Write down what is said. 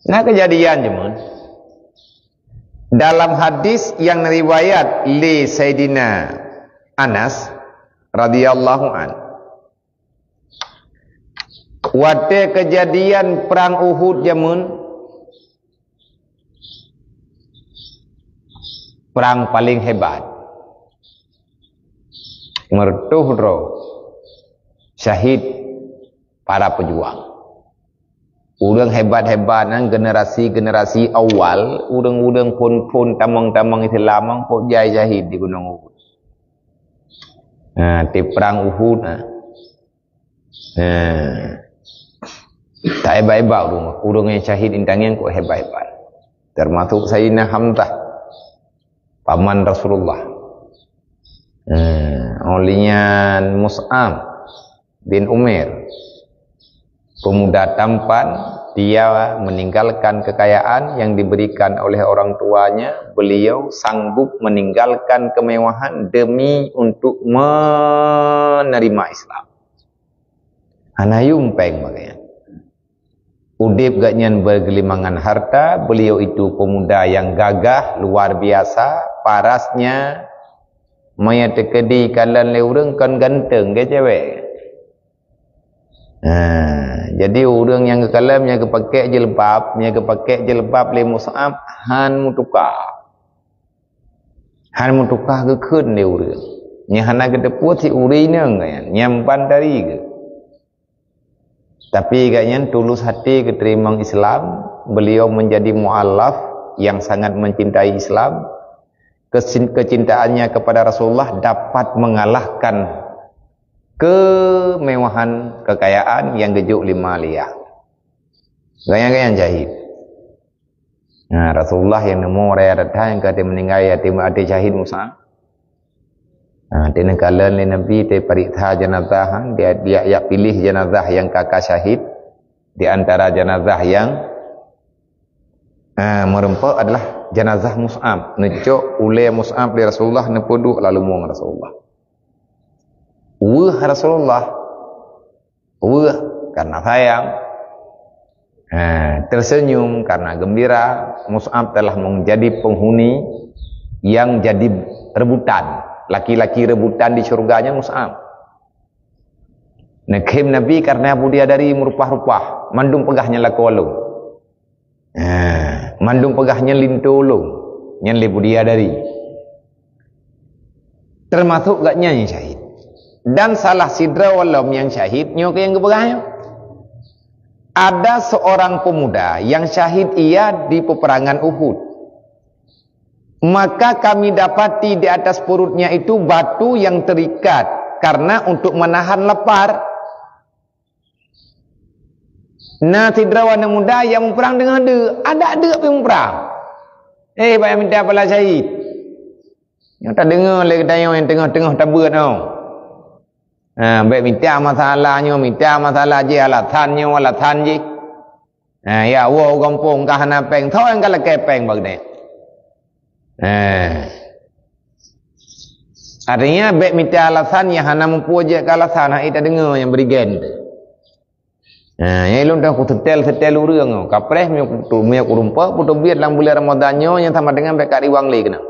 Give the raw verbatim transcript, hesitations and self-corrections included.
Na keujadian jameun. Dalam hadis nyang riwayat lé Saidina Anas radhiyallahu an, watée keujadian prang Uhud jameun, prang paleng hebat. Meureutoh droe syahid para peujuang. Ureuëng hebat-hebat nyan generasi-generasi awal, ureuëng-ureuëng phon-phon tamong-tamong Islam nyang pok jai syahid di Gunong Uhud. Nah, di prang Uhud, nah. Nah. Tak hebat-hebat ureuëng, ureuëng nyang syahid intan nyan kok hebat-hebat. Termasuk Sayyidina Hamzah, paman Rasulullah. Hmm, oleh nyan Mus'ab bin Umair, pemuda tampan, dia meninggalkan kekayaan yang diberikan oleh orang tuanya. Beliau sanggup meninggalkan kemewahan demi untuk menerima Islam. Hana yuem péng bak gobnyan. Udeb gobnyan bergelimangan harta, beliau itu pemuda yang gagah, luar biasa, parasnya, meunyo teukeudi kalon lé ureuëng kon ganteng, ka cewek. Ha, jadi ureuëng nyang geukalon, nyang geupakék jilbab, nyang geupakék jilbab lé Mus'ab, han meutuka. Han meutuka geukheun lé ureuëng. Nyang hana geuteupeue si ureuëng inong nyan, nyang ban dari geuh. Tapi gobnyan tulus hati geuteurimong Islam, beliau menjadi mualaf yang sangat mencintai Islam. Kesin-, kecintaannya kepada Rasulullah dapat mengalahkan kemewahan kekayaan yang geujok lé Maliyah. Gobnyan-gobnyan syahid. Nah, Rasulullah nyang neumoe raya that-that nyang ka teungoh meuninggai, até, até syahid Mus'ab. Nah, teungoh kalon lé Nabi, teupariksa jenazah, ha, dia, dia, dia pilih jenazah nyang ka, ka syahid di antara jenazah nyang, ah, meureumpok adalah jenazah Mus'ab. Neucok ulée Mus'ab lé Rasulullah, neupeuduek lalu mueng Rasulullah. Weueh Rasulullah. Weueh karena sayang. Ha, tersenyum karena gembira. Mus'ab telah menjadi penghuni yang jadi rebutan. Laki-laki rebutan di syurga nyan Mus'ab. Neukhém Nabi karena bidadari meurupah-rupah, mandum peugah nyan lakoe lôn. Ha, mandum peugah nyan linto lôn, nyan lé bidadari. Termasuk gobnyan nyang syahid. Dan salah sidroe lom nyang syahid, nyoe keuh nyang geupeugah nyoe. Ada seorang pemuda yang syahid ia di peperangan Uhud. Maka kami dapati di atas perutnya itu batu yang terikat karena untuk menahan lapar. Na sidroe aneuk muda nyang muprang teungoh deuk, adak deuk pih muprang. Eh, bèk mita pala syahid. Nyoe tadeungoe lé geutanyoe nyang teungoh-teungoh tabeuet nyoe. Ha, bèk mita masalah nyoe, mita masalah jih, alasan nyoe, alasan jih. Ha, ya, woe u gampông ka hana péng, soe nyang ka lakèe péng bak geutanyoe? Ha. Artinya, bèk mita alasan nyang hana muphom jeuet keu alasan, hai tadeungoe nyang bri gen teuh. Ha, nyang lôn teungoh kuseutèl-seutèl ureueng, kapreh meunyoe kutu-, meunyoe kureumpok, peuteubiet lam buleuen Ramadhan nyoe nyang sama dengan bèk ka riwang lé keunoe.